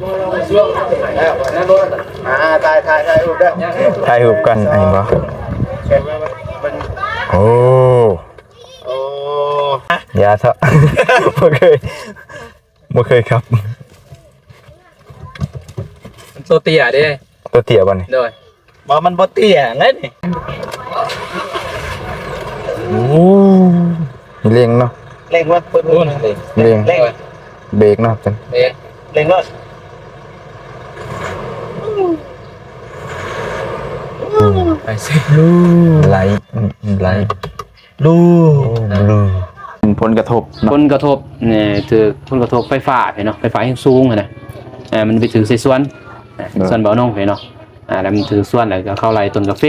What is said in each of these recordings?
ອ່າ ຖ່າຍ ຖ່າຍ ຖ່າຍຮູບເດີ ຖ່າຍຮູບກ່ອນ ອັນນີ້ບໍ່? ໂອ້ ໂອ້ ຢ່າເຖາະ ບໍ່ເຄີຍ ບໍ່ເຄີຍຂັບ ມັນໂຕເຕ້ຍເດ້. ໂຕເຕ້ຍບໍ່ນີ້? ໂດຍ. ບໍ່ ມັນບໍ່ເຕ້ຍແລ້ວນີ້. ໂອ້ ເລັ່ງເນາະ ເລັ່ງວ່າເພິ່ນ ເລັ່ງ ເລັ່ງ ເບຣກເນາະ ເປັນ ເບຣກ ເລັ່ງວ່າ ໄປຊິ ໄຫຼ ໄຫຼ ລູ ຜົນກະທົບເນາະ ຜົນກະທົບນີ້ ຖືກຜົນກະທົບໄຟຟ້າເນາະ ໄຟຟ້າແຮງສູງຫັ້ນນະ ເອີ ມັນໄປຖືກໃສ່ສວນ ເອີ ໂດຍ ສວນເບົານົງເນາະ ອ່າ ແລ້ວມັນຖືກສວນ ແລ້ວກໍເຂົາໄລ່ຕົ້ນກາເຟ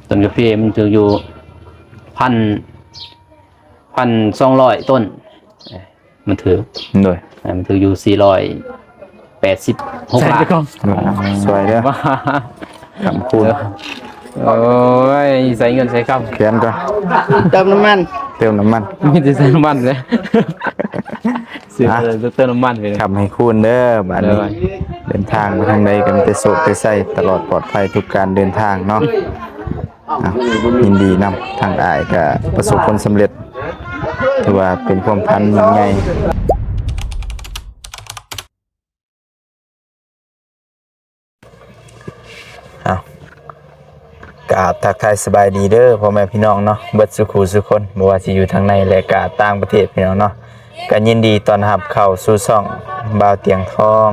ຕົ້ນກາເຟມັນຖືກຢູ່ພັນ ພັນສອງຮ້ອຍຕົ້ນ ມັນຖືກ ໂດຍ ເອີ ມັນຖືກຢູ່ສີ່ຮ້ອຍແປດສິບຫົກບາດ. ຊ່ວຍເດີ ຄຳຄູນ ໂອ້ຍ ໃສ່ເງິນໃສ່ຄຳ ຂຽນກ່ອນ ເຕີມນ້ຳມັນ ເຕີມນ້ຳມັນ ມີແຕ່ໃສ່ນ້ຳມັນເດ້ ຊື້ເຕີມນ້ຳມັນ ຄຳໃຫ້ຄູນເດີ ບາດນີ້ ໂດຍ ເດີນທາງໄປທາງໃດກໍມີແຕ່ໂຊກແຕ່ໄຊ ຕະຫຼອດປອດໄພທຸກການເດີນທາງເນາະ. ອ່ະ ຍິນດີນຳ ທາງອ້າຍກໍປະສົບຜົນສຳເລັດ ຖືວ່າເປັນຄວາມຝັນໃຫຍ່. ອ້າວ ກາບທັກທາຍສະບາຍດີເດີພໍ່ແມ່ພີ່ນ້ອງເນາະ ເບິດສູ່ຄູ່ສູ່ຄົນ ບໍ່ວ່າຊິຢູ່ທາງໃນ ແລະ ກະຕ່າງປະເທດ ພີ່ນ້ອງເນາະ. ກໍຍິນດີຕ້ອນຮັບເຂົ້າສູ່ຊ່ອງບ່າວຕຽງທອງ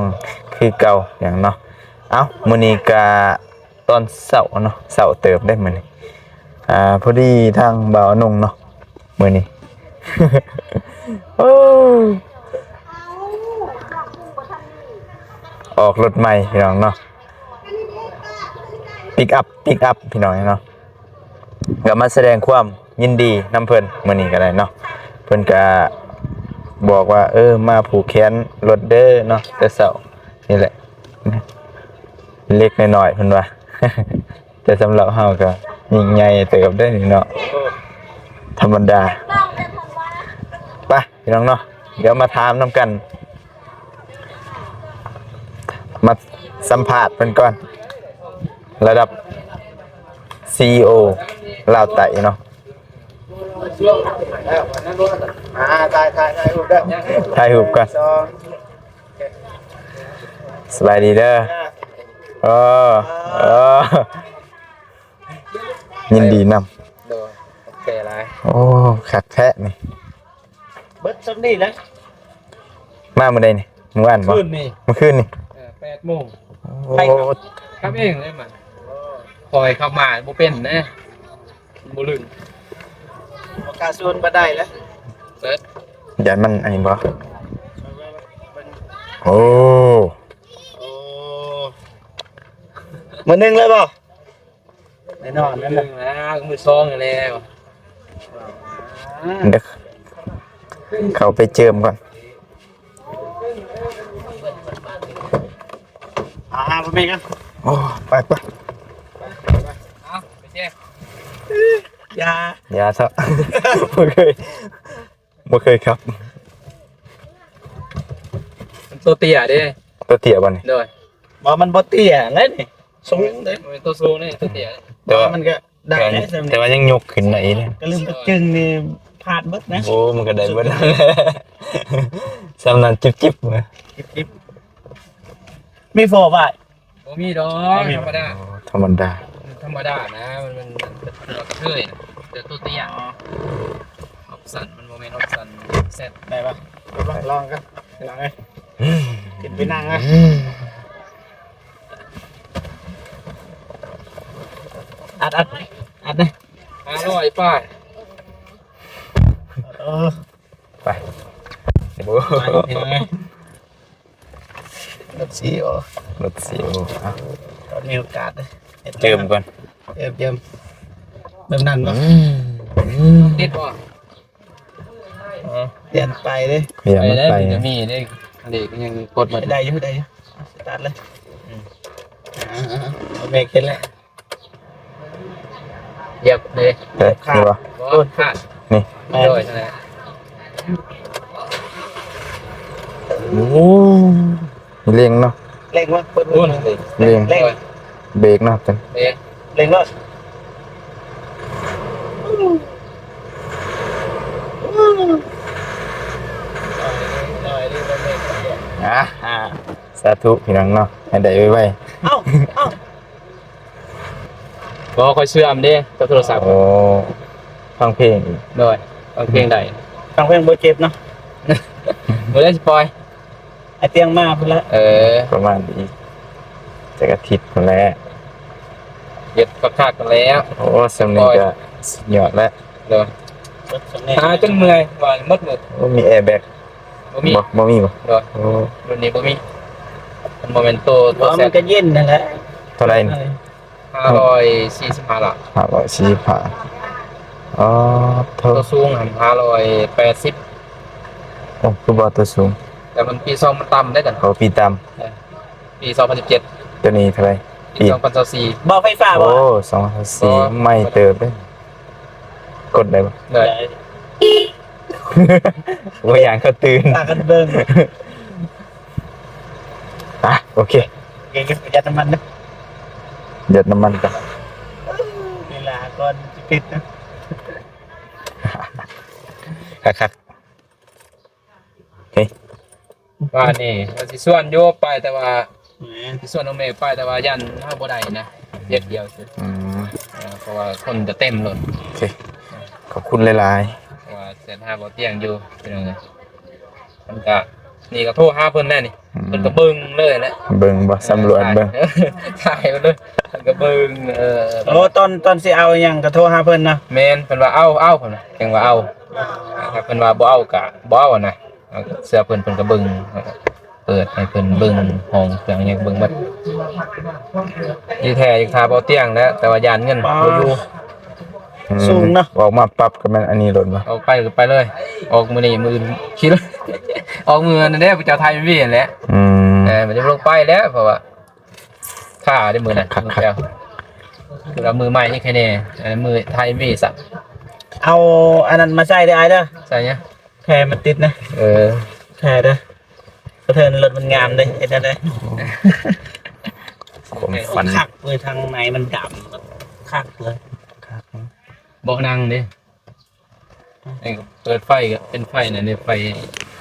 ຄືເກົ່າ ພີ່ນ້ອງເນາະ. ເອົ້າ ມື້ນີ້ກະ ຕອນເຊົ້າເນາະ ເຊົ້າເຕີບເດ້ມື້ນີ້ ອ່າ ພໍດີທາງບ່າວນົງເນາະ ມື້ນີ້ ໂອ້ ອອກລົດໃໝ່ພີ່ນ້ອງເນາະ ປິກອັບ ປິກອັບ ພີ່ນ້ອງເນາະ ກໍມາສະແດງຄວາມຍິນດີນຳເພິ່ນມື້ນີ້ກໍໄດ້ເນາະ. ເພິ່ນກໍບອກວ່າ ເອີ ມາຜູກແຂນລົດເດີເນາະ ແຕ່ເຊົ້ານີ້ແຫຼະ ເລັກນ້ອຍໆ ເພິ່ນວ່າ ແຕ່ສຳລັບເຮົາກໍຍິ່ງໃຫຍ່ເຕີບເດ້ນີ້ເນາະ ທຳມະດາ. ໄປພີ່ນ້ອງເນາະ ດຽວມາຖາມນຳກັນ ມາສຳພາດເພິ່ນກ່ອນ ລະດັບ ຊີອີໂອ ລາວໃຕ້ເນາະ. ອ່າ ຖ່າຍ ຖ່າຍ ຖ່າຍຮູບເດີ ຖ່າຍຮູບກ່ອນ ສະບາຍດີເດີ ເອີ ເອີ ຍິນດີນຳ ໂດຍ ຂອບໃຈຫຼາຍ. ໂອ້ ຄັກແທ້ນີ້ ເບິດສ່ຳນີ້ແຫຼະ. ມາມື້ໃດນີ້? ມື້ວານບໍ່? ຄືນນີ້ ມື້ຄືນນີ້ ເອີ ແປດໂມງ. ໂອ້ ໄປຂັບ ຂັບເອງເລີຍມັນ ຂ້ອຍຂັບມາບໍ່ເປັນເດ້ ບໍ່ລຶ້ງ ບໍ່ກ້າຊວນປານໃດແຫຼະ ຢ້ານມັນອັນນີ້ບໍ່? ໂອ້ ໂອ້ ມື້ໜຶ່ງເລີຍບໍ່? ແນ່ນອນແລ້ວ ມື້ໜຶ່ງແລ້ວ ມື້ສອງແລ້ວ ເດີ ເຂົ້າໄປເຈີມກ່ອນ. ອ່າ ບໍ່ແມ່ນກັນ ໂອ້ ໄປ ໄປ ເອົາ ໄປເຈ ຢ່າ ຢ່າຊະ ບໍ່ເຄີຍ ບໍ່ເຄີຍຂັບ ມັນໂຕເຕ້ຍເດ້ ໂຕເຕ້ຍບໍ່ນີ້? ໂດຍ ບໍ່ ມັນບໍ່ເຕ້ຍແລ້ວນີ້ ສູງເດ້ ບໍ່ແມ່ນໂຕສູງເດ້ ໂຕເຕ້ຍ ແຕ່ວ່າມັນກໍໄດ້ ແຕ່ວ່າຍັງຍົກຂຶ້ນໄດ້ເດ້ ກະລຶ້ມກະຈຶງນີ້ພາດເບິດນະ ໂອ້ ມັນກໍໄດ້ເບິດ ສ່ຳນັ້ນຈິບໆ ນະ ຈິບໆ ມີຟໍບາຍ ບໍ່ມີດອກ ບໍ່ມີ ທຳມະດາ ອໍ ທຳມະດາ ທຳມະດານະ ມັນ ມັນ ມັນກະເທີຍນະ ແຕ່ໂຕເຕ້ຍ ອໍ ອອບຊັນ ມັນບໍ່ແມ່ນອອບຊັນແຊັດ ໄດ້ປະ? ລອງ ລອງກັນ ລອງເອີຍ ຂຶ້ນໄປນັ່ງນະ ອັດ ອັດ ອັດເດ້ ຫ້າຮ້ອຍປາຍ ເອີ ໄປ ໂອ້ ໄປ ພີ່ນ້ອງເອີຍ ລົດຊີໂອ ລົດຊີໂອ ເອົາ ມີໂອກາດເດີ ເຈີມກ່ອນ ເຈີມ ເຈີມ ແບບນັ້ນບໍ່? ອືມ ຕິດບໍ່? ເອີ ປ່ຽນໄປເດ້ ປ່ຽນໄປ ມັນໄປ ມັນຈະມີເດ້ ເບຣກຍັງກົດບໍ່ໄດ້ ໄດ້ຢູ່ ໄດ້ຢູ່ ສະຕາດເລີຍ ອືມ ອ່າ ເບຣກເຫັນແລ້ວ ຢຽບເດ້ ເອີ ນີ້ບໍ່? ໂດນຂາດ ນີ້ ໂດຍ ນັ້ນແຫຼະ ໂອ້ ເລັ່ງເນາະ ເລັ່ງເນາະ ເປີດ ໂອ້ຍ ເລັ່ງ ເລັ່ງ ເບຣກເນາະ ເປັນ ເບຣກ ເລັ່ງເນາະ ອາ ສາທຸພີ່ນ້ອງເນາະ ໃຫ້ໄດ້ໄວໆ ເອົ້າ ເອົ້າ ບໍ່ ຂ້ອຍເຊື່ອມເດ້ກັບໂທລະສັບ ໂອ້ ຟັງເພງອີກ ໂດຍ ຟັງເພງໄດ້ ຟັງເພງບໍ່ເຈັບເນາະ ມື້ໃດຊິປ່ອຍ? ໄອ້ຕຽງມາພຸ້ນລະ ເອີ ປະມານອີກຈັກອາທິດພຸ້ນແຫຼະ ເຮັດຄັກໆ ພຸ້ນແຫຼະ ໂອ້ ຊ່ຳນີ້ກະສຸດຍອດແລ້ວ ໂດຍ ເບິດຊ່ຳນີ້ ຫາຈົນເມື່ອຍວ່າໝົດມື້ ໂອ້ ມີແອແບັກ ບໍ່ມີ ບໍ່ ບໍ່ມີບໍ່? ໂດຍ ໂອ້ ລຸ້ນນີ້ບໍ່ມີ ມັນບໍ່ແມ່ນໂຕ ໂຕ ບໍ່ ແຊດ ມັນກະເຢັນຫັ້ນແຫຼະ ເທົ່າໃດນີ້? ຫ້າຮ້ອຍສີ່ສິບຫ້າລະ ຫ້າຮ້ອຍສີ່ສິບຫ້າ ອໍ ໂທ້ ໂຕສູງຫັ້ນຫ້າຮ້ອຍແປດສິບ ໂອ້ ຄືບໍ່ໂຕສູງ ແຕ່ມັນປີສອງມັນຕ່ຳເດ້ ໂອ້ ປີຕ່ຳ ເອີ ປີສອງພັນສິບເຈັດ ໂຕນີ້ເທົ່າໃດ? ປີສອງພັນຊາວສີ່ ບໍ່ໄຟຟ້າບໍ່? ໂອ້ ສອງພັນຊາວສີ່ ບໍ່ ໃໝ່ເຕີບເດ້ ກົດໄດ້ບໍ່? ໄດ້ ບໍ່ຢ້ານເຂົາຕື່ນ ພາກັນເບິ່ງ ອ່ະ ໂອເຄ ໂອເຄ ຢັດນ້ຳມັນເດີ ຢັດນ້ຳມັນກ່ອນ ເວລາກ່ອນຊິປິດນະ ຄັກໆ ເຮີ້ຍ ວ່ານີ້ວ່າຊິຊວນຢູ່ໄປ ແຕ່ວ່າ ແມ່ນ ຊິຊວນນ້ອງເມໄປ ແຕ່ວ່າຢ້ານເຮົາບໍ່ໄດ້ນະ ວຽກດຽວຊື່ ອືມ ເອີ ເພາະວ່າຄົນຈະເຕັມລົດ ໂອເຄ ຂອບຄຸນຫຼາຍໆ ເພາະວ່າແຊດຫາບໍ່ຕຽງຢູ່ ພີ່ນ້ອງເອີຍ ມັນກະ ນີ້ກະໂທຫາເພິ່ນແລ້ວນີ້ ອືມ ເພິ່ນກະເບິ່ງເລີຍແຫຼະ ເບິ່ງບໍ່ ສຳຫຼວດເບິ່ງ ເອີ ຖ່າຍ ຖ່າຍເບິ່ງເລີຍ ເພິ່ນກະເບິ່ງ ເອີ ໂອ້ ຕອນ ຕອນຊິເອົາຫຍັງກະໂທຫາເພິ່ນເນາະ ແມ່ນ ເພິ່ນວ່າເອົາ ເອົາ ເພິ່ນວ່າ ຈັ່ງວ່າເອົາ ຖ້າເພິ່ນວ່າບໍ່ເອົາກະບໍ່ເອົານະ ເອົາ ເຊື່ອເພິ່ນ ເພິ່ນກະເບິ່ງ ເປີດໃຫ້ເພິ່ນເບິ່ງຫ້ອງເຄື່ອງຫຍັງເບິ່ງໝົດ ທີ່ແທ້ຢາກຖ້າບໍ່ຕຽງແຫຼະ ແຕ່ວ່າຢ້ານເງິນບໍ່ຢູ່ ອືມ ສູງເນາະ ອອກມາປັບກະແມ່ນອັນນີ້ໂລດບໍ່? ອອກໄປກະໄປເລີຍ ອອກມື້ນີ້ມື້ອື່ນຂີ່ລົດ ອອກມື້ນັ້ນເດ້ ຜູ້ເຈົ້າຖ່າຍເອັມວີຫັ້ນແຫຼະ ອືມ ເອີ ມັນຈະລົງໄປແລ້ວ ເພາະວ່າ ຄ່າເດ້ມື້ນັ້ນ ຄັກໆ ຄືວ່າມື້ໃໝ່ນີ້ແຄ່ແນ່ ອັນມື້ຖ່າຍເອັມວີຊະ ເອົາອັນນັ້ນມາໃສ່ເດີອ້າຍເດີ ໃສ່ຫຍັງ? ແຄ່ມັນຕິດນະ ເອີ ແຄ່ເດີ ກະເທີນລົດມັນງາມເດ້ ເຮັດແນວໃດ? ຄວາມຝັນ ຄັກເວີຍ ທາງໃນມັນດຳ ຄັກເລີຍ ຄັກ ເບາະນັ່ງເດ້ ນີ້ກະເປີດໄຟກະເປັນໄຟນັ້ນເດ້ ໄຟ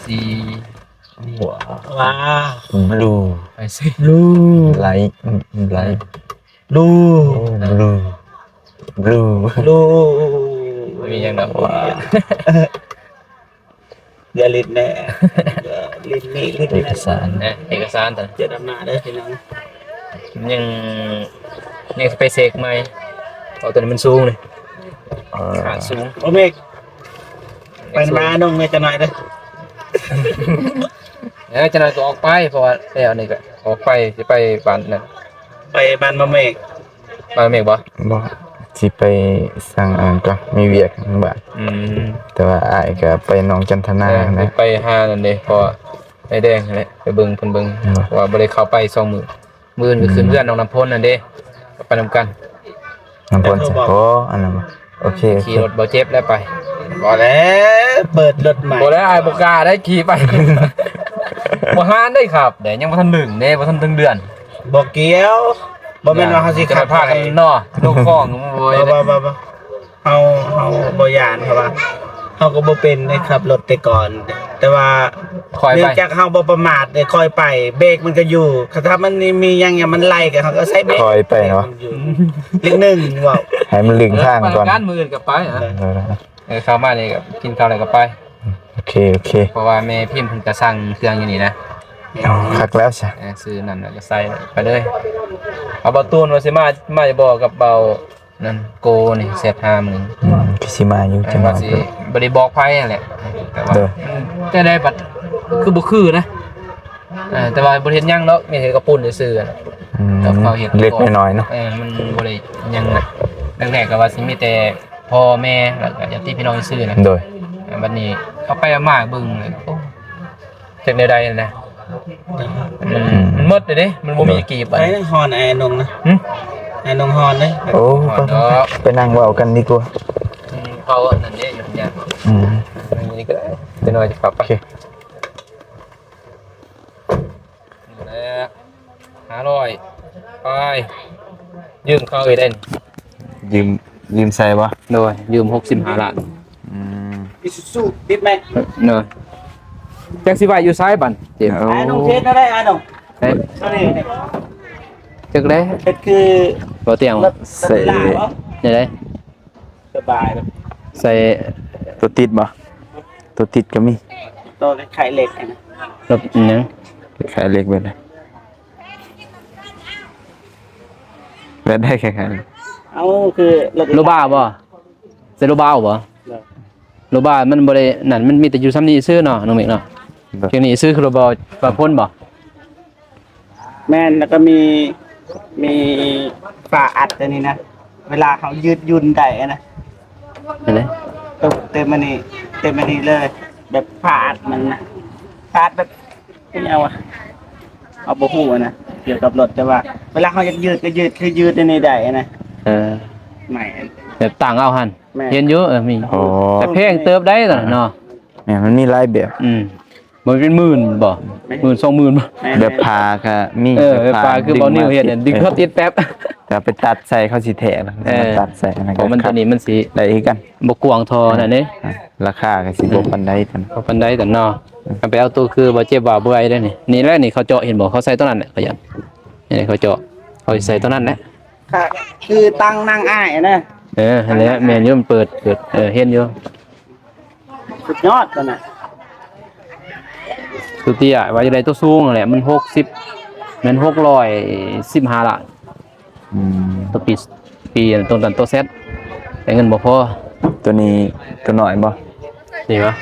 ສີ ວ້າວ ບລູ ໄຟສີບລູ ໄລ ໄລ ບລູ ໂອ້ ບລູ ບລູ ບລູ ບໍ່ມີຫຍັງດອກ ວ້າວ ຢ່າຫຼິ້ນແນ່ ຫຼິ້ນນີ້ຫຼິ້ນນັ້ນ ເອກະສານ ເອີ ເອກະສານຕອນ ເຈີດຳນາເດີພີ່ນ້ອງ ຍັງ ຍັງຊິໄປເຊັກໃໝ່ ເພາະໂຕນີ້ມັນສູງເດ້ ເອີ ຂາດສູງ ໂອເມກ ໄປມານ້ອງແນ່ຈັກໜ້ອຍເດີ ເອີ ຈັກໜ້ອຍກະອອກໄປ ເພາະວ່າແລ້ວນີ້ກະອອກໄປ ຊິໄປບ້ານນັ້ນ ໄປບ້ານມະເມກ ບ້ານມະເມກບໍ່? ບໍ່ ຊິໄປສັ່ງອັນນັ້ນກ່ອນ ມີວຽກທາງບ້ານ ອືມ ແຕ່ວ່າອ້າຍກະໄປໜອງຈັນທະນາ ເອີ ຫັ້ນແຫຼະ ໄປຫານັ້ນເດ້ ເພາະວ່າອ້າຍແດງຫັ້ນແຫຼະ ໄປເບິ່ງເພິ່ນເບິ່ງ ເພາະວ່າບໍ່ໄດ້ເຂົ້າໄປສອງມື້ ມື້ອື່ນກະຂຶ້ນເຮືອນນ້ອງນ້ຳພົນຫັ້ນເດ້ ໄປນຳກັນ ນ້ຳພົນ ໂອ້ ອັນນັ້ນ ໂອເຄ ໂອເຄ ຂີ່ລົດບໍ່ເຈັບແລ້ວໄປ ບໍ່ແລ້ວ ເປີດລົດໃໝ່ ບໍ່ແລ້ວ ອ້າຍບໍ່ກ້າໄດ້ຂີ່ໄປ ບໍ່ຫານໄດ້ຂັບເດ້ ຍັງບໍ່ທັນລຶ້ງເດ້ ບໍ່ທັນເຖິງເດືອນ ບໍ່ກ່ຽວ ບໍ່ແມ່ນວ່າເຮົາຊິຂັບ ພາກັນເນາະ ລົງຄອງ ບໍ່ ບໍ່ ບໍ່ ເຮົາ ເຮົາບໍ່ຢ້ານ ເພາະວ່າເຮົາກະບໍ່ເປັນໄດ້ຂັບລົດແຕ່ກ່ອນ ແຕ່ວ່າ ຄ່ອຍໄປ ເນື່ອງຈາກເຮົາບໍ່ປະໝາດ ໄດ້ຄ່ອຍໄປ ເບຣກມັນກະຢູ່ ຖ້າມັນມີຫຍັງ ມັນໄລ່ກະເຮົາກະໃຊ້ເບຣກ ຄ່ອຍໄປເນາະ ເລັກໜຶ່ງເວົ້າ ໃຫ້ມັນລຶ້ງທາງກ່ອນ ມື້ອື່ນກະໄປ ເອີ ເອີ ເຂົ້າມານີ້ກະກິນເຂົ້າແລ້ວກະໄປ ໂອເຄ ໂອເຄ ເພາະວ່າແມ່ພິມເພິ່ນກະສັ່ງເຄື່ອງຢູ່ນີ້ນະ ເອົາ ຄັກແລ້ວຊະ ເອີ ຊື້ນັ້ນແລ້ວກະໃສ່ໄປເລີຍ ເອົາ ບ່າວຕູນວ່າຊິມາ ມາຢູ່ບໍ່ກັບບ່າວ ນັ້ນໂກນີ້ແຊດຫາມື້ ອືມ ຄືຊິມາຢູ່ ແຕ່ວ່າຊິບໍ່ໄດ້ບອກໃຜຫັ້ນແຫຼະ ແຕ່ວ່າ ໂດຍ ແຕ່ໃດບັດຄືບໍ່ຄືນະ ເອີ ແຕ່ວ່າບໍ່ໄດ້ເຮັດຫຍັງດອກ ມີແຕ່ເຮັດກະປຸ້ນຊື່ໆ ອືມ ແລ້ວເຂົາເຮັດເລັກນ້ອຍເນາະ ເອີ ມັນບໍ່ໄດ້ຫຍັງນະ ແລກໆກະວ່າຊິມີແຕ່ພໍ່ແມ່ ແລ້ວກະຍາດຕິພີ່ນ້ອງຊື່ໆນະ ໂດຍ ບັດນີ້ເອົາໄປເອົາມາເບິ່ງ ໂອ້ ເຮັດແນວໃດຫັ້ນນະ ມັນ ອືມ ມັນໝົດເດ້ ມັນບໍ່ມີ ໂດຍ ກີບ ໄປນະ ຮ້ອນ ອ້າຍນົງນະ ຫຶ? ອ້າຍນົງຮ້ອນເດ້ ໂອ້ ໄປ ໄປ ໄປ ໄປນັ່ງເວົ້າກັນດີກວ່າ ອືມ ເຂົາອັນນັ້ນເດ້ ຢູ່ຫັ້ນ ອືມ ນີ້ກະໄດ້ ຈັກໜ້ອຍຊິເຂົ້າໄປ ໂອເຄ. ເອີ ຫ້າຮ້ອຍ ໄປຢືມເຂົາອີກເດ້. ຢືມ ຢືມໃສ່ບໍ່? ໂດຍ ຢືມຫົກສິບຫ້າລ້ານ. ອືມ ອີຊູຊູ ຕິດແມັກ. ໂດຍ ຈັກຊິໄວ້ຢູ່ໃສບັດ ເຈັບ. ໂອ້ ອ້າຍໜຸ່ມເຮັດແນວໃດອ້າຍໜຸ່ມ? ເອີ ຕົວນີ້ ຈັກແລ້ວ ເຮັດຄືບໍ່ຕຽງ ໃສ່ ແນວໃດ? ສະບາຍເນາະ. ໃສ່ຕົວຕິດບໍ່? ຕົວຕິດກໍມີ ຕົວຄ້າຍໆເຫຼັກນະ. ລົບຫຍັງ? ຄ້າຍໆເຫຼັກແບບໃດ? ແບບໃດຄ້າຍໆ? ເອົາ ຄືລົດ ໂລບາບໍ່? ໃສ່ໂລບາບໍ່? ໂລບາມັນບໍ່ໄດ້ນັ້ນ ມັນມີແຕ່ຢູ່ຊ່ຳນີ້ຊື່ເນາະ ນ້ອງເມກເນາະ. ໂດຍ ພຽງນີ້ຊື່ ຄືໂລບາ ບາພົນບໍ່? ແມ່ນ ແລ້ວກໍມີ ມີຝາອັດອັນນີ້ນະ ເວລາເຮົາຢືດຫຍຸ້ນໄດ້ນະ. ເປັນໄດ? ເຕັມອັນນີ້ ເຕັມອັນນີ້ເລີຍ ແບບຝາອັດມັນນະ ຝາອັດແບບ ເອົາ ເຮົາບໍ່ຮູ້ນະ ກ່ຽວກັບລົດ ແຕ່ວ່າເວລາເຮົາຢາກຢືດກໍຢືດ ຄືຢືດອັນນີ້ໄດ້ນະ. ເອີ ແບບຕັ້ງເອົາຫັ້ນ. ແມ່ນ ເຫັນຢູ່ ເອີ ມີ. ໂອ້ ແຕ່ແພງເຕີບໄດ໋ຕອນນັ້ນເນາະ. ແມ່ນ ມັນມີຫຼາຍແບບ. ອືມ ບໍ່ແມ່ນໝື່ນບໍ່? ແມ່ນ ໝື່ນ ສອງໝື່ນບໍ່? ແມ່ນ ແບບຜ້າກໍມີ. ເອີ ແບບຜ້າ ແບບຜ້າຄືບ່າວນິວເຮັດ ດຶງເຂົາຕິດແປັບ ແລ້ວໄປຕັດໃສ່ ເຂົາຊິແທະ. ເອີ ມາຕັດໃສ່ ອັນນັ້ນ ເພາະມັນ ຕົວນີ້ມັນຊິໄດ້ຄືກັນ ບໍ່ກວ້າງທໍ່ນັ້ນເດ້. ອ່າ ລາຄາກໍຊິບໍ່ປານໃດກັນ ບໍ່ປານໃດກັນເນາະ. ອືມ ຄັນໄປເອົາໂຕຄືບໍ່ເຈັບບໍ່ເມື່ອຍເດ້ນີ້. ນີ້ແຫຼະ ນີ້ເຂົາເຈາະ ເຫັນບໍ່? ເຂົາໃສ່ຕົວນັ້ນແຫຼະ ເຂົາຢາກ ນີ້ເຂົາເຈາະ ເຂົາຊິໃສ່ຕົວນັ້ນແຫຼະ. ຄືຕັ້ງນັ່ງອ້າຍນະ. ເອີ ຫັ້ນແຫຼະ ແມ່ນຢູ່ ມັນເປີດ ເປີດ ເອີ ເຫັນຢູ່. ສຸດຍອດຕົວນັ້ນ. ຕົວເຕ້ຍວ່າຈະໄດ້ຕົວສູງຫັ້ນແຫຼະ ມັນຫົກສິບ ແມ່ນຫົກຮ້ອຍສິບຫ້າລ້ານ. ອືມ ຕົວປີ ປີຕົວນັ້ນ ຕົວແຊັດ ແຕ່ເງິນບໍ່ພໍ. ຕົວນີ້ຕົວນ້ອຍບໍ່? ນີ້ຫວາ?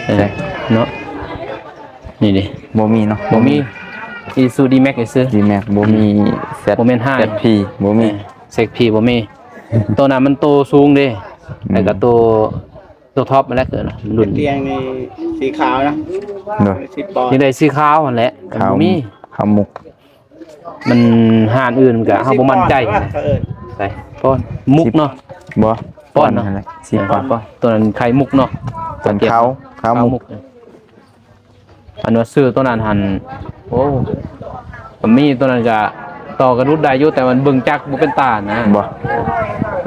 ເອີ ເນາະ ນີ້ດິ ບໍ່ມີເນາະ ບໍ່ມີ. ອີຊູດີແມັກ ອີຊູດີແມັກ ບໍ່ມີ. ແຊັດ ບໍ່ແມ່ນຫ້າ ແຊັດພີ ບໍ່ມີ. ເອີ ແຊັດພີ ບໍ່ມີ. ຕົວນັ້ນມັນໂຕສູງເດ້. ອືມ ແລ້ວກໍໂຕ ຕົວທັອບມາແລ້ວ ເກີດລຸ້ນ ຕຽງນີ້ສີຂາວນະ. ໂດຍ ສິບປອນ ຍັງໄດ້ສີຂາວຫັ້ນແຫຼະ ຂາວ ບໍ່ມີ ຂາວມຸກ. ມັນ ຮ້ານອື່ນກໍເຮົາບໍ່ໝັ້ນໃຈ. ຊິປອນ ວ່າເຂົາເອີ້ນ ໃສ່ປອນມຸກເນາະ. ບໍ່ ປອນເນາະ ປອນຫັ້ນແຫຼະ ຊິປອນ ເອີ ປອນ. ຕົວນັ້ນໄຂ່ມຸກເນາະ ຕົວຂາວ ຂາວມຸກ ຂາວມຸກ. ອັນວ່າຊື້ຕົວນັ້ນຫັ້ນ ໂອ້ ກໍມີຕົວນັ້ນກໍຕໍ່ກະຫຼຸດໄດ້ຢູ່ ແຕ່ມັນເບິ່ງຈັກບໍ່ເປັນຕານະ. ບໍ່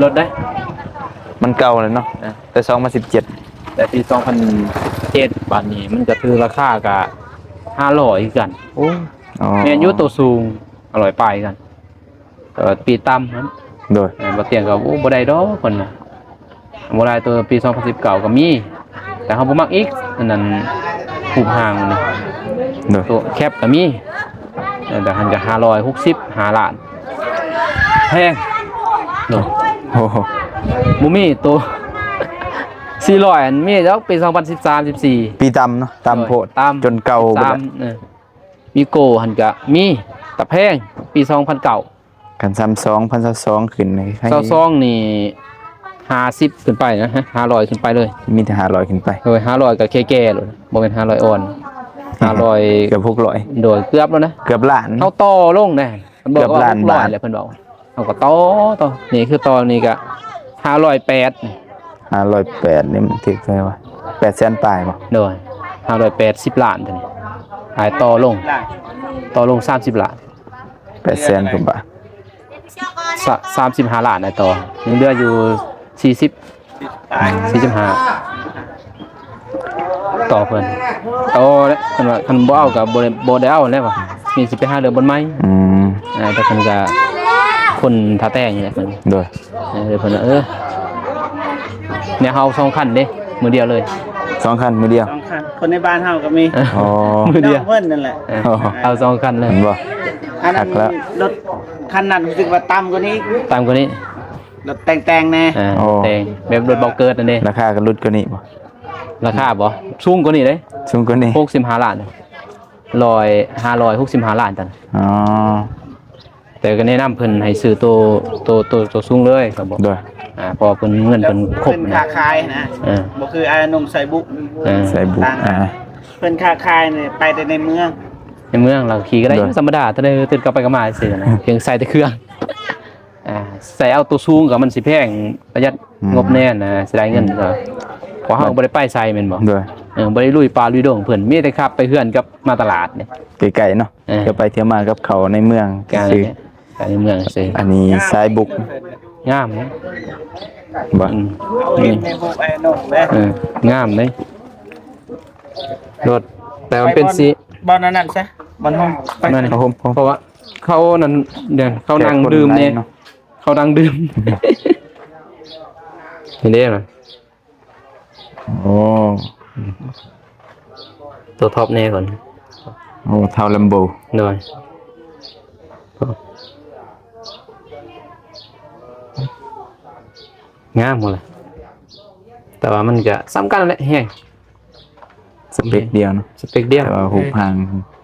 ລົດເດ້ ມັນເກົ່າແລ້ວເນາະ. ອ່າ ແຕ່ສອງພັນສິບເຈັດ ແຕ່ປີສອງພັນເຈັດ ບາດນີ້ມັນກໍຖືລາຄາກໍຫ້າຮ້ອຍຄືກັນ. ໂອ້ ອໍ ແມ່ນຢູ່ ໂຕສູງຫ້າຮ້ອຍປາຍຄືກັນ. ເອີ ປີຕ່ຳຫັ້ນ. ໂດຍ ເອີ ບໍ່ຕຽງກໍ ໂອ້ ບໍ່ໄດ້ດອກເພິ່ນວ່າ ບໍ່ຫຼາຍ. ໂຕປີສອງພັນສິບເກົ້າກໍມີ ແຕ່ເຮົາບໍ່ມັກອີກ ອັນນັ້ນຮູບຮ່າງມັນນະ. ໂດຍ ໂຕແຄັບກໍມີ ເອີ ແຕ່ຫັ້ນກໍຫ້າຮ້ອຍຫົກສິບຫ້າລ້ານ ແພງ. ໂດຍ ໂອ້ໂຫ ບໍ່ມີໂຕສີ່ຮ້ອຍ ອັນມີດອກປີສອງພັນສິບສາມ ສິບສີ່. ປີຕ່ຳເນາະ ຕ່ຳໂພດ ໂດຍ ຕ່ຳ ຈົນເກົ່າບໍ່ໄດ້ ເອີ. ວີໂກ້ຫັ້ນກະມີ ແຕ່ແພງ ປີສອງພັນເກົ້າ. ຄັນຊ້ຳສອງພັນຊາວສອງຂຶ້ນນີ້ ຊາວສອງນີ້ຫ້າສິບຂຶ້ນໄປນະ ຫ້າຮ້ອຍຂຶ້ນໄປເລີຍ. ມີແຕ່ຫ້າຮ້ອຍຂຶ້ນໄປ. ໂດຍ ຫ້າຮ້ອຍກໍແກ່ໆໂລດ ບໍ່ແມ່ນຫ້າຮ້ອຍອ່ອນ ຫ້າຮ້ອຍ ເກືອບຫົກຮ້ອຍ. ໂດຍ ເກືອບແລ້ວນະ ເກືອບລ້ານ. ເຮົາຕໍ່ລົງນະ ເກືອບລ້ານບາດ ເພິ່ນບອກ ເຮົາກໍຕໍ່ ຕໍ່ ນີ້ຄືຕໍ່ນີ້ກະຫ້າຮ້ອຍແປດ. ຫ້າຮ້ອຍແປດນີ້ມັນຖືກເທົ່າໃດວະ? ແປດແສນປາຍບໍ່? ໂດຍ ຫ້າຮ້ອຍແປດສິບລ້ານຕົວນີ້ ອ້າຍຕໍ່ລົງ ຕໍ່ລົງສາມສິບລ້ານ ແປດແສນກວ່າບາດ ສາມສິບຫ້າລ້ານ ອ້າຍຕໍ່ ຍັງເຫຼືອຢູ່ສີ່ສິບ ສີ່ສິບຫ້າ ຕໍ່ເພິ່ນ ຕໍ່ແຫຼະ ຄັນວ່າ ຄັນບໍ່ເອົາກໍບໍ່ໄດ້ ບໍ່ໄດ້ເອົາແລ້ວວ່າ ມີຊິໄປຫາເລື່ອງບ່ອນໃໝ່. ອືມ ອ່າ ແຕ່ເພິ່ນກໍຄົນທ່າແຕງນີ້ແຫຼະເພິ່ນ. ໂດຍ ເອີ ເພິ່ນວ່າ ເອີ ແນວເຮົາສອງຄັນເດ້ ມື້ດຽວເລີຍ ສອງຄັນມື້ດຽວ ສອງຄັນ ຄົນໃນບ້ານເຮົາກໍມີ. ອໍ ມື້ດຽວ ນ້ອງເພິ່ນນັ້ນແຫຼະ ເອີ ເອົາສອງຄັນເລີຍ ເຫັນບໍ່? ອັນນັ້ນ ຄັກແລ້ວ ລົດຄັນນັ້ນຮູ້ສຶກວ່າຕ່ຳກວ່ານີ້ ຕ່ຳກວ່ານີ້ ລົດແຕ່ງໆແດ່. ອ່າ ອໍ ແຕ່ງແບບລົດເບົາເກີດນັ້ນເດ້ ລາຄາກໍຫຼຸດກວ່ານີ້ບໍ່? ລາຄາບໍ່ ສູງກວ່ານີ້ເດ້ ສູງກວ່ານີ້ ຫົກສິບຫ້າລ້ານ ຮ້ອຍ ຫ້າຮ້ອຍຫົກສິບຫ້າລ້ານຕົວນັ້ນ. ອໍ ແຕ່ກໍແນະນຳເພິ່ນໃຫ້ຊື້ໂຕ ໂຕ ໂຕ ໂຕສູງເລີຍ ກໍບອກ ໂດຍ ອ່າ ເພາະວ່າເພິ່ນ ເງິນເພິ່ນຄົບ ເພິ່ນ ນະ ຄ້າຂາຍນະ ເອີ ບໍ່ຄືອ້າຍໜຸ່ມໃສ່ບຸກ ເອີ ໃສ່ບຸກ ຕ່າງກັນ ອ່າ ເພິ່ນຄ້າຂາຍນີ້ໄປແຕ່ໃນເມືອງ ໃນເມືອງ ແລ້ວຂີ່ກໍໄດ້ ໂດຍ ຢູ່ທຳມະດາ ແຕ່ເດີນກັບໄປກັບມາຊື່ໆນະ ພຽງໃສ່ແຕ່ເຄື່ອງ ອ່າ ໃສ່ເອົາໂຕສູງກໍມັນຊິແພງ ປະຢັດ ອືມ ງົບແນ່ນະ ເສຍດາຍເງິນ ອືມ ກໍ ເພາະເຮົາກໍບໍ່ໄດ້ໄປໃສແມ່ນບໍ່? ໂດຍ ເອີ ບໍ່ໄດ້ລຸຍປ່າລຸຍດົງເພິ່ນ ມີແຕ່ຂັບໄປເຮືອນກັບມາຕະຫຼາດນີ້ ໃກ້ໆເນາະ ເອີ ເທື່ອໄປເທື່ອມາກັບເຂົາໃນເມືອງຊື່ໆ ໃນເມືອງຊື່. ອັນນີ້ຊາຍບຸກ ງາມເນາະ ບໍ່ ອືມ ນີ້ ເອີ ງາມເດ້ ລົດ ແຕ່ມັນເປັນສີ ບ່ອນອັນນັ້ນຊະ ບ່ອນໂຮມ ເພາະວ່າເຂົານັ້ນ ເຂົານັ່ງດື່ມແດ່ ເຂົານັ່ງດື່ມ ເຫັນເດ້. ໂອ້ ຕົວທັອບແນ່ເພິ່ນ ໂອ້ ທ້າວແລມໂບ ໂດຍ ງາມໝົດລະ ແຕ່ວ່າມັນກະສ່ຳກັນແຫຼະ ແຮງ ສະເປັກດຽວເນາະ ສະເປັກດຽວ ແຕ່ວ່າຮູບຮ່າງ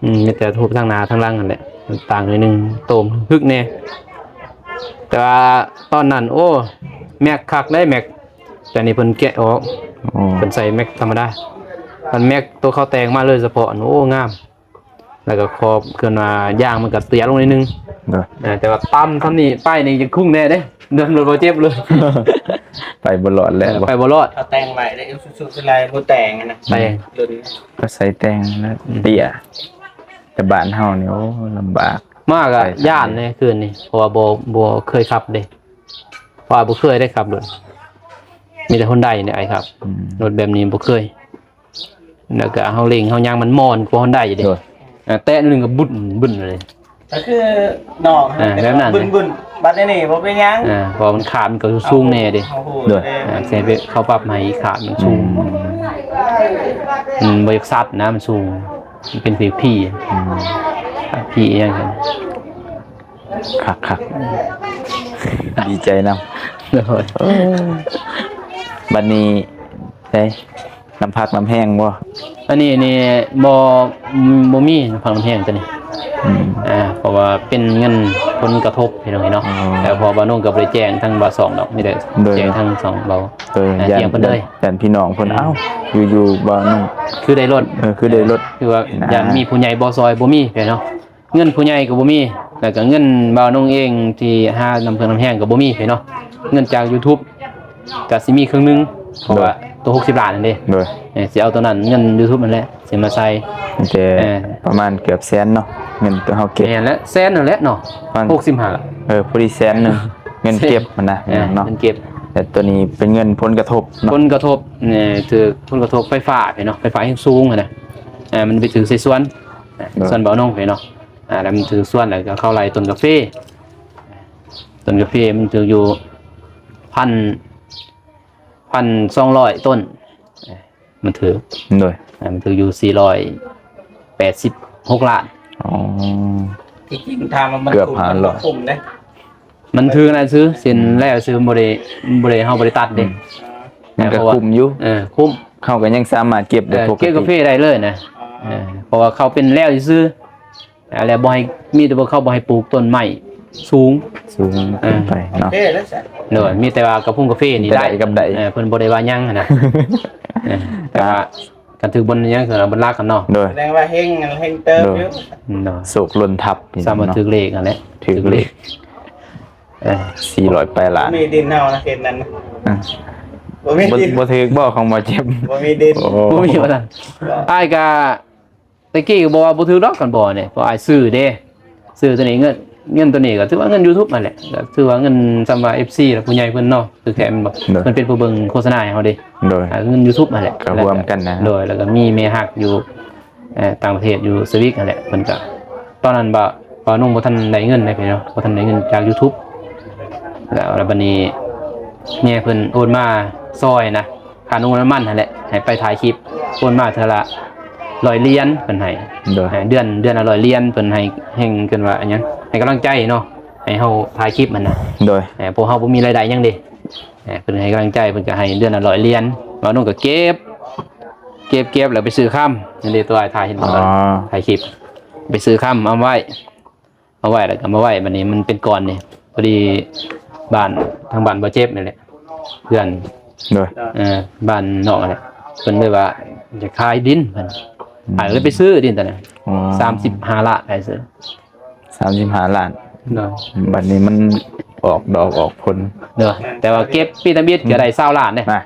ອືມ ມີແຕ່ຮູບທາງໜ້າທາງຫຼັງຫັ້ນແຫຼະ ຕ່າງໜ້ອຍໜຶ່ງ ໂຕມຮຶກແນ່ ແຕ່ວ່າຕອນນັ້ນ ໂອ້ ແມັກຄັກເດ້ ແມັກ ແຕ່ນີ້ເພິ່ນແກະອອກ ໂອ້ ເພິ່ນໃສ່ແມັກທຳມະດາ ມັນແມັກໂຕເຂົາແຕ່ງມາໂດຍສະເພາະ ໂອ້ ງາມ ແລ້ວກໍຂອບເພິ່ນວ່າຢາງມັນກໍເຕ້ຍລົງໜ້ອຍໜຶ່ງ ໂດຍ ເອີ ແຕ່ວ່າຕ່ຳສ່ຳນີ້ໄປນີ້ຍັງຄຸ້ງແນ່ເດ້ ເດີນລົດບໍ່ເຈັບເລີຍ ໄປບໍ່ລອດແລ້ວ ເອີ ໄປບໍ່ລອດ ເຂົາແຕ່ງໄວ້ເດ້ ສຸດໆ ສ່ວນຫຼາຍບໍ່ແຕ່ງນະ ແຕ່ງ ເພິ່ນກໍໃສ່ແຕ່ງແລ້ວ ອືມ ເຕ້ຍ ແຕ່ບ້ານເຮົານີ້ ໂອ້ ລຳບາກ ມາກໍຢ້ານເດ້ຄືນນີ້ ເພາະວ່າບໍ່ ບໍ່ເຄີຍຂັບເດ້ ເພາະວ່າບໍ່ເຄີຍໄດ້ຂັບລົດ ມີແຕ່ຮອນໄດນີ້ອ້າຍຂັບ ອືມ ລົດແບບນີ້ບໍ່ເຄີຍ ແລ້ວກໍເຮົາເລັ່ງເຮົາຫຍັງມັນມ່ອນກວ່າຮອນໄດເດ້ ໂດຍ ເອີ ແຕະໜຶ່ງກໍບຸ້ນໆເລີຍ ກໍຄືນ້ອງ ເອີ ແບບນັ້ນ ບຶ້ນໆ ບັດນີ້ບໍ່ເປັນຫຍັງ ເອີ ເພາະມັນຂາດມັນກໍສູງແນ່ເດ້ ໂດຍ ເອີ ເຂົາປັບໃຫ້ຂາດມັນສູງ ອືມ ມັນບໍ່ຢາກຊັດນະ ມັນສູງ ມັນເປັນຜີຜີ ອືມ ຜີອີ່ຫຍັງ ຄັກໆ ດີໃຈນຳ ໂດຍ ເອີ ບັດນີ້ ເອີ ນ້ຳພັກນ້ຳແຮງບໍ່? ອັນນີ້ນີ້ບໍ່ ບໍ່ມີນ້ຳພັກນ້ຳແຮງຕົວນີ້ ອືມ ອ່າ ເພາະວ່າເປັນເງິນຜົນກະທົບພີ່ນ້ອງເນາະ ແລ້ວເພາະວ່ານ້ອງກໍບໍ່ໄດ້ແຈ້ງທາງບ່າວສອງດອກ ມີແຕ່ແຈ້ງທາງສອງເບົາ ເອີ ຢ້ານ ຢ້ານພີ່ນ້ອງເພິ່ນ ເອົ້າ ຢູ່ໆບ່າວນ້ອງຄືໄດ້ລົດ ເອີ ຄືໄດ້ລົດ ຄືວ່າຢ້ານມີຜູ້ໃຫຍ່ບໍ່ຊ່ອຍ ບໍ່ມີເນາະ ເງິນຜູ້ໃຫຍ່ກໍບໍ່ມີ ແລ້ວກໍເງິນບ່າວນົງເອງທີ່ຫານ້ຳເພິ່ງນ້ຳແຮງກໍບໍ່ມີເນາະ ເງິນຈາກຢູທູບກໍຊິມີເຄິ່ງໜຶ່ງ ເພາະວ່າໂຕຫົກສິບລ້ານນັ້ນເດ້ ໂດຍ ເອີ ຊິເອົາໂຕນັ້ນເງິນຢູທູບນັ້ນແຫຼະຊິມາໃສ່ ແຕ່ ເອີ ປະມານເກືອບແສນເນາະ ເງິນໂຕເຮົາເກັບ ແມ່ນແຫຼະ ແສນນັ້ນແຫຼະເນາະ ຫົກສິບຫ້າ ເອີ ພໍດີແສນໜຶ່ງ ເງິນເກັບຫັ້ນນະ ເອີ ເນາະ ເງິນເກັບ ແຕ່ໂຕນີ້ເປັນເງິນຜົນກະທົບເນາະ ຜົນກະທົບ ຖືກຜົນກະທົບໄຟຟ້າເນາະ ໄຟຟ້າແຮງສູງຫັ້ນນະ ເອີ ມັນໄປຖືກໃສ່ສວນ ໂດຍ ສວນບ່າວນົງເນາະ ອ່າ ແລ້ວມັນຖືກສວນ ແລ້ວກໍເຂົາໄລ່ຕົ້ນກາເຟ ຕົ້ນກາເຟມັນຖືກຢູ່ພັນ ພັນສອງຮ້ອຍຕົ້ນ ມັນຖືກ ໂດຍ ອ່າ ມັນຖືກຢູ່ສີ່ຮ້ອຍແປດສິບຫົກລ້ານ ອໍ ທີ່ຈິງຖາມວ່າມັນ ເກືອບຫ້າຮ້ອຍ ມັນບໍ່ຄຸ້ມເດ້ ມັນຖືກນັ້ນຊື່ ເຊັນແລ້ວຊື່ ບໍ່ໄດ້ ບໍ່ໄດ້ ເຮົາບໍ່ໄດ້ຕັດເດ້ ອືມ ມັນກໍຄຸ້ມຢູ່ ເອີ ຄຸ້ມ ເຮົາກໍຍັງສາມາດເກັບໄດ້ ເອີ ປົກກະຕິ ເກັບກາເຟໄດ້ເລີຍນະ ເອີ ເພາະວ່າເຂົາເປັນແລ້ວຊື່ ແລ້ວບໍ່ໃຫ້ ມີແຕ່ພວກເຂົາບໍ່ໃຫ້ປູກຕົ້ນໄມ້ສູງ ສູງຂຶ້ນໄປເນາະ ໂດຍ ມີແຕ່ວ່າກະພົງກາເຟນີ້ໄດ້ ເອີ ເພິ່ນບໍ່ໄດ້ວ່າຫຍັງຫັ້ນນະ ເອີ ແຕ່ວ່າຄັນຖືກບ່ອນຫຍັງຄືບ່ອນຫຼັກຫັ້ນເນາະ ໂດຍ ແສດງວ່າເຮັງ ເຮັງເຕີບຢູ່ ໂດຍ ໂດຍ ໂຊກຫຼົ່ນທັບ ສາມາດຖືກເລກຫັ້ນແຫຼະ ຖືກເລກ ເອີ ສີ່ຮ້ອຍປາຍລ້ານ ມີດິນເຮົານະ ເຂດນັ້ນ ອ່າ ບໍ່ມີ ບໍ່ ບໍ່ຖືກບໍ່ຂອງບໍ່ເຈັບ ບໍ່ມີດິນ ໂອ້ ບໍ່ມີວ່າຊັ້ນ ອ້າຍກະ ແຕ່ກີ້ກໍບອກວ່າບໍ່ຖືກດອກຄັນບໍ່ນີ້ ເພາະອ້າຍຊື້ເດ້ ຊື້ຕົວນີ້ ເງິນ ເງິນຕົວນີ້ກໍຖືວ່າເງິນຢູທູບຫັ້ນແຫຼະ ກໍຖືວ່າເງິນ ສ່ຳວ່າເອັຟຊີ ແລະ ຜູ້ໃຫຍ່ເພິ່ນເນາະ ຄືແທ້ແມ່ນບໍ່ ໂດຍ ເພິ່ນເປັນຜູ້ເບິ່ງໂຄສະນາໃຫ້ເຮົາເດ້ ໂດຍ ອ່າ ເງິນຢູທູບຫັ້ນແຫຼະ ກໍຮ່ວມກັນນະ ໂດຍ ແລ້ວກໍມີແມ່ຮັກຢູ່ ເອີ ຕ່າງປະເທດ ຢູ່ສະວິດຫັ້ນແຫຼະ ເພິ່ນກໍ ຕອນນັ້ນບ່າວ ບ່າວນົງບໍ່ທັນໄດ້ເງິນເດ້ເນາະ ບໍ່ທັນໄດ້ເງິນຈາກຢູທູບ ແລ້ວ ແລ້ວບັດນີ້ແມ່ເພິ່ນໂອນມາຊ່ອຍນະ ຄ່ານ້ຳມັນຫັ້ນແຫຼະ ໃຫ້ໄປຖ່າຍຄລິບ ໂອນມາເທື່ອລະຮ້ອຍຫຼຽນເພິ່ນໃຫ້ ໂດຍ ເດືອນ ເດືອນລະຮ້ອຍຫຼຽນ ເພິ່ນໃຫ້ແຮງ ເອີ້ນວ່າຫຍັງ ໃຫ້ກຳລັງໃຈເນາະ ໃຫ້ເຮົາຖ່າຍຄລິບຫັ້ນນະ ໂດຍ ເອີ ພວກເຮົາບໍ່ມີລາຍໄດ້ຫຍັງເດ້ ເອີ ເພິ່ນໃຫ້ກຳລັງໃຈ ເພິ່ນກໍໃຫ້ເດືອນລະຮ້ອຍຫຼຽນ ບ່າວນົງກໍເກັບ ເກັບ ເກັບແລ້ວໄປຊື້ຄຳ ນັ້ນເດ້ ຕົວອ້າຍຖ່າຍເຫັນ ອໍ ຕອນຖ່າຍຄລິບ ໄປຊື້ຄຳເອົາໄວ້ ເອົາໄວ້ ແລ້ວກໍມາໄວ້ ບັດນີ້ມັນເປັນກ້ອນນີ້ ພໍດີບ້ານ ທາງບ້ານບໍ່ເຈັບນີ້ແຫຼະ ເພື່ອນ ໂດຍ ເອີ ບ້ານນອກຫັ້ນແຫຼະ ເພິ່ນເລີຍວ່າຈະຂາຍດິນ ເພິ່ນ ອືມ ອ້າຍເລີຍໄປຊື້ດິນຕອນນັ້ນ ອໍ ສາມສິບຫ້າລ້ານ ອ້າຍຊື້ ສາມສິບຫ້າລ້ານ ໂດຍ ບັດນີ້ມັນອອກດອກອອກຜົນ ໂດຍ ແຕ່ວ່າເກັບປີທຳອິດກໍໄດ້ຊາວລ້ານເດ້ ນະ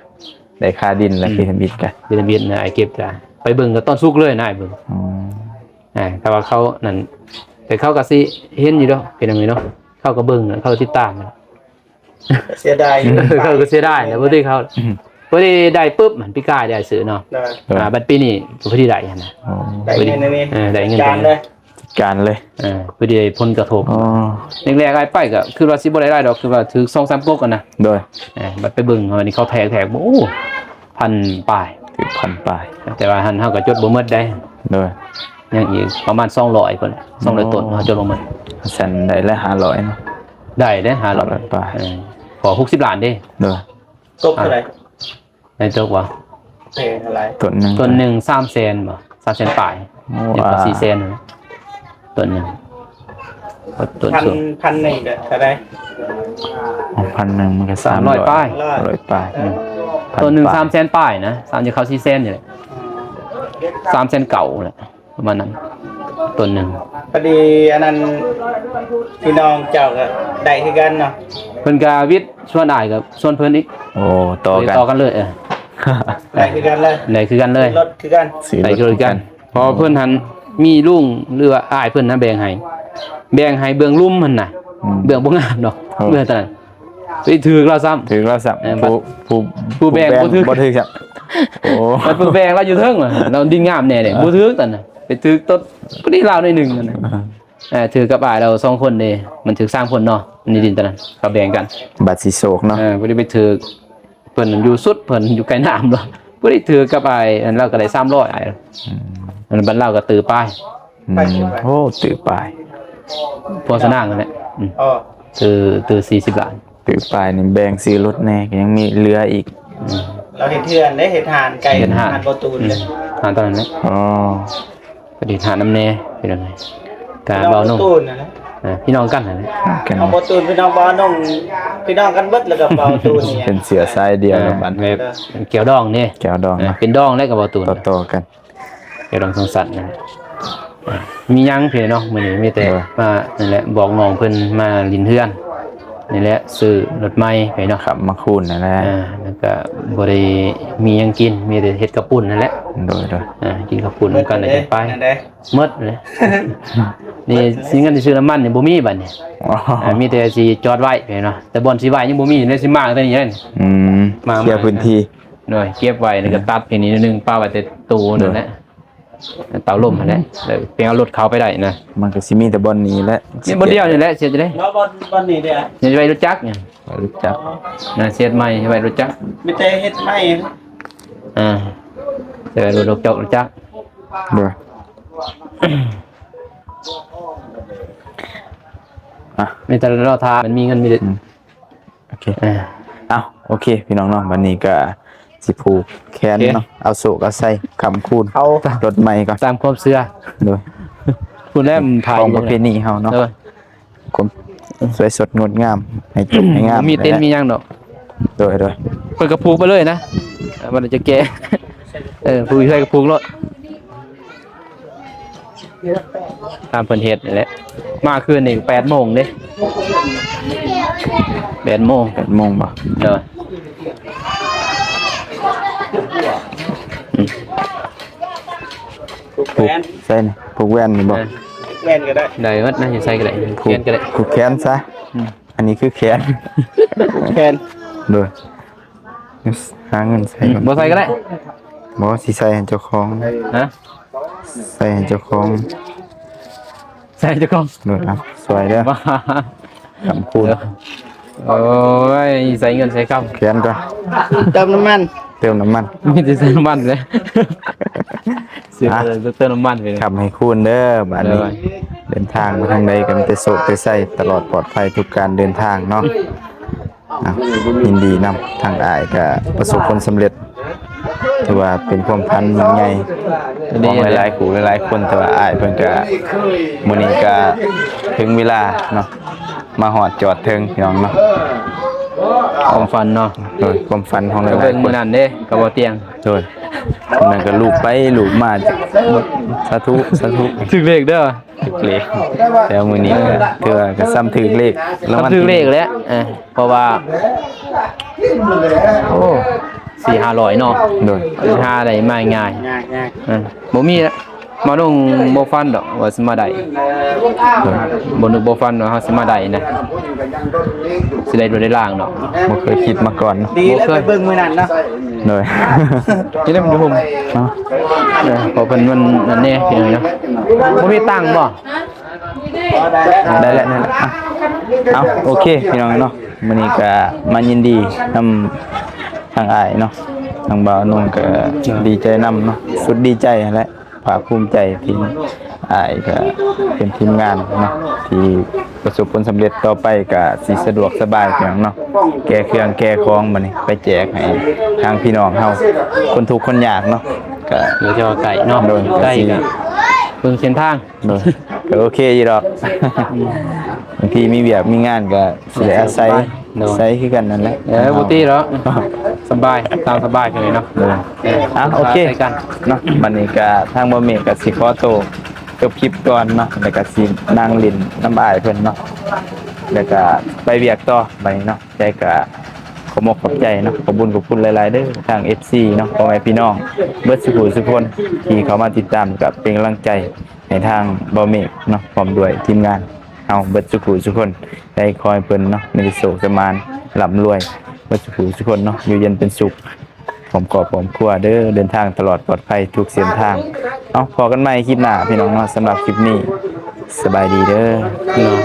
ໄດ້ຄ່າດິນແລ້ວ ອືມ ເປັນທຳອິດກະ ເປັນທຳອິດນະ ອ້າຍເກັບກະ ໄປເບິ່ງກະຕອນສຸກເລີຍນະ ອ້າຍເບິ່ງ. ອໍ ອ່າ ຖ້າວ່າເຂົານັ້ນ ແຕ່ເຂົາກະຊິເຫັນຢູ່ດອກ ເປັນຫຍັງນີ້ເນາະ ເຂົາກະເບິ່ງ ເຂົາກະຕິດຕາມ. ເສຍດາຍຢູ່ ເຂົາກະເສຍດາຍແຫຼະ ບໍ່ໄດ້ເຂົາ ອືມ ບໍ່ໄດ້ ໄດ້ປຶບ ມັນປີກາຍໄດ້ຊື້ເນາະ ໂດຍ ອ່າ ບັດປີນີ້ກະພໍດີໄດ້ຫັ້ນນະ ອໍ ໄດ້ເງິນອັນນີ້ ເອີ ໄດ້ເງິນ ຈັດການເລີຍ ຈັດການເລີຍ ເອີ ພໍດີໄດ້ຜົນກະທົບ ອໍ ແລກໆອ້າຍໄປກະຄືວ່າຊິບໍ່ໄດ້ຫຼາຍດອກ ຄືວ່າຖືກສອງສາມກົກຫັ້ນນະ ໂດຍ ເອີ ບັດໄປເບິ່ງ ອັນນີ້ເຂົາແທກ ແທກ ໂອ້ ພັນປາຍ ຖືກພັນປາຍ ແຕ່ວ່າຫັ້ນເຮົາກະຈົດບໍ່ໝົດໄດ໋ ໂດຍ ຍັງອີກປະມານສອງຮ້ອຍພຸ້ນ ສອງຮ້ອຍ ອໍ ຕົ້ນ ເຮົາຈົດບໍ່ໝົດ ຊັ້ນໄດ້ລະຫ້າຮ້ອຍເນາະ ໄດ້ເດ້ຫ້າຮ້ອຍ ຫ້າຮ້ອຍປາຍ ເອີ ພໍຫົກສິບລ້ານເດ້ ໂດຍ ຕົກເທົ່າໃດ? ໄດ້ຕົກບໍ່? ເທົ່າໃດ? ຕົ້ນໜຶ່ງ ຕົ້ນໜຶ່ງສາມແສນບໍ່? ສາມແສນປາຍ ໂອ້ ເປັນກວ່າສີ່ແສນຫັ້ນແຫຼະ ຕົ້ນໜຶ່ງ ຕົ້ນ ພັນ ພັນໜຶ່ງກະເທົ່າໃດ? ອໍ ພັນໜຶ່ງມັນກະສາມຮ້ອຍ ສາມຮ້ອຍປາຍ ຮ້ອຍປາຍ ອືມ ຕົ້ນໜຶ່ງສາມແສນປາຍນະ ສາມ ຈະເຂົ້າສີ່ແສນນີ້ແຫຼະ ສາມແສນເກົ້າແຫຼະ ປະມານນັ້ນ ຕົ້ນໜຶ່ງ ພໍດີອັນນັ້ນ ພີ່ນ້ອງເຈົ້າກະໄດ້ຄືກັນເນາະ ເພິ່ນກະວິດ ຊວນອ້າຍກະຊວນເພິ່ນອີກ ໂອ້ ຕໍ່ກັນ ຕໍ່ກັນເລີຍ ເອີ ໄດ້ຄືກັນເລີຍ ໄດ້ຄືກັນເລີຍ ລົດຄືກັນ ໄດ້ຄືກັນ ເພາະວ່າເພິ່ນຫັ້ນມີລຸງ ຫຼືວ່າອ້າຍເພິ່ນນະແບ່ງໃຫ້ ແບ່ງໃຫ້ເບື້ອງລຸ່ມຫັ້ນນະ ອືມ ເບື້ອງບໍ່ງາມດອກ ເອີ ເບື້ອງຕອນນັ້ນ ໄປຖືກລາວຊ້ຳ ຖືກລາວຊ້ຳ ເອີ ຜູ້ ຜູ້ ຜູ້ແບ່ງບໍ່ຖືກ ບໍ່ຖືກຊ້ຳ ໂອ້ ບັດຜູ້ແບ່ງລາວຢູ່ເທິງ ລາວດິນງາມແດ່ເດ້ ບໍ່ຖືກຕອນນັ້ນ ໄປຖືກຕົ້ນ ພໍດີລາວໜ້ອຍໜຶ່ງຫັ້ນນະ ອ່າ ເອີ ຖືກກັບອ້າຍລາວສອງຄົນເດ້ ມັນຖືກສາມຄົນເນາະ ໃນດິນຕອນນັ້ນ ເຂົາແບ່ງກັນ ບັດຊິໂຊກເນາະ ເອີ ບໍ່ໄດ້ໄປຖືກ ເພິ່ນຢູ່ສຸດ ເພິ່ນຢູ່ໃກ້ນ້ຳເນາະ ບໍ່ໄດ້ຖືກກັບອ້າຍ ອັນລາວກະໄດ້ສາມຮ້ອຍອ້າຍ ອືມ ອັນບັດລາວກະຕື້ປາຍ ອືມ ໂອ້ ຕື້ປາຍ ພໍສະໜາງຫັ້ນແຫຼະ ອືມ ອໍ ຕື້ ຕື້ສີ່ສິບລ້ານ ຕື້ປາຍນີ້ແບ່ງຊື້ລົດແດ່ ກະຍັງມີເຫຼືອອີກ ອືມ ລາວເຮັດເຮືອນເດ້ ເຮັດຮ້ານໄກ່ ເຮັດຮ້ານ ຮ້ານບໍ່ຕູນ ອືມ ເດ້ ຮ້ານຕອນນັ້ນແຫຼະ ອໍ ປະດິດຫານຳແດ່ ພີ່ນ້ອງເອີຍ ກະ ພີ່ນ້ອງ ເບົາໜຸ່ງ ບໍ່ຕູນຫັ້ນແຫຼະ ເອີ ພີ່ນ້ອງກັນຫັ້ນແຫຼະ ພີ່ນ້ອງບໍ່ຕູນ ພີ່ນ້ອງເບົາໜຸ່ງ ພີ່ນ້ອງກັນເບິດ ແລ້ວກະເບົາຕູນນີ້ ເປັນເຊື້ອສາຍດຽວ ເອີ ແລ້ວບັດ ແມ່ນ ແບບແກ້ວດອງເດ້ ແກ້ວດອງ ເອີ ເນາະ ເປັນດອງແລ້ວກະເບົາຕູນ ຕໍ່ໆກັນ ແກ້ວດອງສົງສັນນະ ມີຫຍັງພີ່ນ້ອງ ມື້ນີ້ມີແຕ່ ໂດຍ ມາ ນັ້ນແຫຼະ ບອກນ້ອງເພິ່ນມາຫຼິ້ນເຮືອນ ນີ້ແຫຼະ ຊື້ລົດໃໝ່ໄປເນາະ ຂັບມາຄູນນັ້ນແຫຼະ ອ່າ ແລ້ວກະບໍ່ໄດ້ມີຫຍັງກິນ ມີແຕ່ເຮັດເຂົ້າປຸ້ນນັ້ນແຫຼະ ໂດຍໆ ອ່າ ກິນເຂົ້າປຸ້ນນຳກັນແລ້ວຈັ່ງໄປ ໝົດແຫຼະ ນີ້ຊິເງິນຊິຊື້ນ້ຳມັນນີ້ບໍ່ມີບັດນີ້ ອໍ ອ່າ ມີແຕ່ຊິຈອດໄວ້ໄປເນາະ ແຕ່ບ່ອນຊິໄວ້ຍັງບໍ່ມີ ແລ້ວຊິມາແຕ່ນີ້ແຫຼະ ອືມ ມາ ເຄຍພື້ນທີ່ ໂດຍ ເກັບໄວ້ ແລ້ວກະຕັດແຄ່ນີ້ໜ້ອຍໜຶ່ງ ປະໄວ້ແຕ່ຕູ້ນັ້ນແຫຼະ ໂດຍ ເຕົາລົມຫັ້ນແຫຼະ ແລ້ວໄປເອົາລົດເຂົາໄປໄດ້ນະ ມັນກະຊິມີແຕ່ບ່ອນນີ້ແຫຼະ ມີບ່ອນດຽວນີ້ແຫຼະ ເສຍຈັ່ງໃດ ແລ້ວບ່ອນ ບ່ອນນີ້ເດ້ ຍັງໄວ້ລົດຈັກ ໄວ້ລົດຈັກ ນະ ເສຍໃໝ່ ໄວ້ລົດຈັກ ມີແຕ່ເຮັດໃໝ່ ອ່າ ແຕ່ວ່າລົດ ລົດຈັກ ລົດຈັກ ໂດຍ ອ່ະ ມີແຕ່ລໍຖ້າມັນມີເງິນມີ ອືມ ໂອເຄ ເອີ ເອົ້າ ໂອເຄ ພີ່ນ້ອງເນາະ ບັດນີ້ກະຊິຜູກແຂນເນາະ ໂອເຄ ເອົາໂຊກເອົາໄຊຄ້ຳຄູນ ເອົາລົດໃໝ່ກ່ອນ ຕາມຄວາມເຊື່ອ ໂດຍ ພຸ້ນແຫຼະ ຂອງປະເພນີເຮົາເນາະ ໂດຍ ຄວາມສວຍສົດງົດງາມ ໃຫ້ຈົບໃຫ້ງາມ ບໍ່ມີເຕັນມີຫຍັງດອກ ໂດຍໆ ເພິ່ນກະຜູກໄປເລີຍນະ ເອີ ມັນຈະແກ່ ເອີ ຜູກໃສ່ກະຜູກໂລດ ຕາມເພິ່ນເຮັດນີ້ແຫຼະ ມາຄືນນີ້ແປດໂມງເດ້ ແປດໂມງ ແປດໂມງບໍ່ ໂດຍ ອືມ ຜູກແຫວນ ຜູກໃສ່ນີ້ ຜູກແຫວນນີ້ບໍ່ ເອີ ແຫວນກະໄດ້ ໄດ້ໝົດນະ ໃສ່ກະໄດ້ ຜູກແຂນກະໄດ້ ຜູກແຂນຊະ ອືມ ອັນນີ້ຄືແຂນ ແຂນ ໂດຍ ຫາເງິນໃສ່ ອືມ ບໍ່ໃສ່ກະໄດ້ ບໍ່ ຊິໃສ່ໃຫ້ເຈົ້າຂອງ ຮະ ໃສ່ໃຫ້ເຈົ້າຂອງ ໃສ່ໃຫ້ເຈົ້າຂອງ ໂດຍ ອ່ະ ຊ່ວຍເດີ ຄຳຄູນ ໂອ້ຍ ໃສ່ເງິນໃສ່ຄຳ ແຂນກ່ອນ ເຕີມນ້ຳມັນ ເຕີມນ້ຳມັນ ມີແຕ່ເຕີມນ້ຳມັນເລີຍ ຊື້ ອ່ະ ເຕີມນ້ຳມັນໄປເລີຍ ຄຳໃຫ້ຄູນເດີ ບາດນີ້ ໂດຍ ເດີນທາງໄປທາງໃດກະມີແຕ່ໂຊກແຕ່ໄຊ ຕະຫຼອດປອດໄພທຸກການເດີນທາງເນາະ ອ່ະ ຍິນດີນຳ ທາງອ້າຍກະປະສົບຜົນສຳເລັດ ຖືວ່າເປັນຄວາມຝັນໃຫຍ່ຂອງຫຼາຍໆຄູ່ຫຼາຍໆຄົນ ແຕ່ວ່າອ້າຍເພິ່ນກະ ມື້ນີ້ກະເຖິງເວລາເນາະ ມາຮອດຈອດເຖິງ ພີ່ນ້ອງເນາະ ຄວາມຝັນເນາະ ໂດຍ ຄວາມຝັນຂອງຫຼາຍໆຄົນ ເບິ່ງມື້ນັ້ນເດ້ ກະບໍ່ຕຽງ ໂດຍ ມື້ນັ້ນກະລູບໄປລູບມາ ສາທຸ ສາທຸ ຖືກເລກເດີ ຖືກເລກ ແຕ່ມື້ນີ້ກະຖືວ່າກະສ່ຳຖືກເລກ ສ່ຳຖືກເລກແຫຼະ ເອີ ເພາະວ່າ ໂອ້ ສີ່ຫ້າຮ້ອຍເນາະ ໂດຍ ຫາໄດ້ມາງ່າຍ ງ່າຍໆ ເອີ ບໍ່ມີລະ ມາລົງບໍ່ຝັນດອກວ່າຊິມາໄດ້ ໂດຍ ບໍ່ນຶກບໍ່ຝັນວ່າເຮົາຊິມາໄດ້ນະ ຊິໄດ້ລົດໄດ້ລາງດອກ ບໍ່ເຄີຍຄິດມາກ່ອນເນາະ ດີແລ້ວໄປເບິ່ງມື້ນັ້ນເນາະ ໂດຍ ນີ້ແຫຼະມັນຢູ່ຮົ່ມເນາະ ເອີ ເພາະເພິ່ນມັນນັ້ນແດ່ ເນາະ ບໍ່ມີຕັງບໍ່? ໄດ້ແລ້ວ ນັ້ນແຫຼະ ອ່ະ ເອົາ ໂອເຄ ພີ່ນ້ອງເນາະ ມື້ນີ້ກະມາຍິນດີນຳທາງອ້າຍເນາະ ທາງບ່າວນົງກະດີໃຈນຳເນາະ ສຸດດີໃຈຫັ້ນແຫຼະ ພາກພູມໃຈທີ່ອ້າຍກະເປັນທີມງານເນາະ ທີ່ປະສົບຜົນສຳເລັດ ຕໍ່ໄປກະຊິສະດວກສະບາຍພີ່ນ້ອງເນາະ ແກ່ເຄື່ອງແກ່ຂອງບັດນີ້ໄປແຈກໃຫ້ທາງພີ່ນ້ອງເຮົາ ຄົນທຸກຄົນຍາກເນາະ ກະ ຢູ່ແຖວໃກ້ເນາະ ໂດຍ ໃກ້ກະ ເບິ່ງເສັ້ນທາງ ໂດຍ ກະໂອເຄຢູ່ດອກ ບາງທີມີວຽກມີງານກະຊິໄດ້ອາໄສ ໂດຍ ໃຊ້ຄືກັນນັ້ນແຫຼະ ເອີ ບໍ່ຕິດອກ ສະບາຍ ຕາມສະບາຍເລີຍເນາະ ໂດຍ ອ່ະ ໂອເຄ ໃຊ້ກັນເນາະ ບັດນີ້ກະທາງບ່າວເມກກະຊິຂໍໂຕຈົບຄລິບກ່ອນເນາະ ແລ້ວກະຊິນັ່ງຫຼິ້ນນຳອ້າຍເພິ່ນເນາະ ແລ້ວກະໄປວຽກຕໍ່ບັດນີ້ເນາະ ໃຈກະຂໍຂອບອົກຂອບໃຈເນາະ ຂອບບຸນຂອບຄຸນຫຼາຍໆເດີ ທາງເອັຟຊີເນາະ ພໍ່ແມ່ພີ່ນ້ອງເບິດສູ່ຜູ້ສູ່ຄົນ ທີ່ເຂົ້າມາຕິດຕາມ ກະເປັນກຳລັງໃຈໃຫ້ທາງບ່າວເມກເນາະ ພ້ອມດ້ວຍທີມງານເຮົາເບິດສູ່ຜູ້ສູ່ຄົນ ໄດ້ຂໍໃຫ້ເພິ່ນເນາະ ມີແຕ່ໂຊກແຕ່ໝານ ລ່ຳລວຍເບິດສູ່ຜູ້ສູ່ຄົນເນາະ ຢູ່ເຢັນເປັນສຸກ ພ້ອມຄອບຄອບຄົວເດີ ເດີນທາງຕະຫຼອດປອດໄພທຸກເສັ້ນທາງ ເອົາ ພໍ້ກັນໃໝ່ຄລິບໜ້າພີ່ນ້ອງເນາະ ສຳລັບຄລິບນີ້ ສະບາຍດີເດີ ເນາະ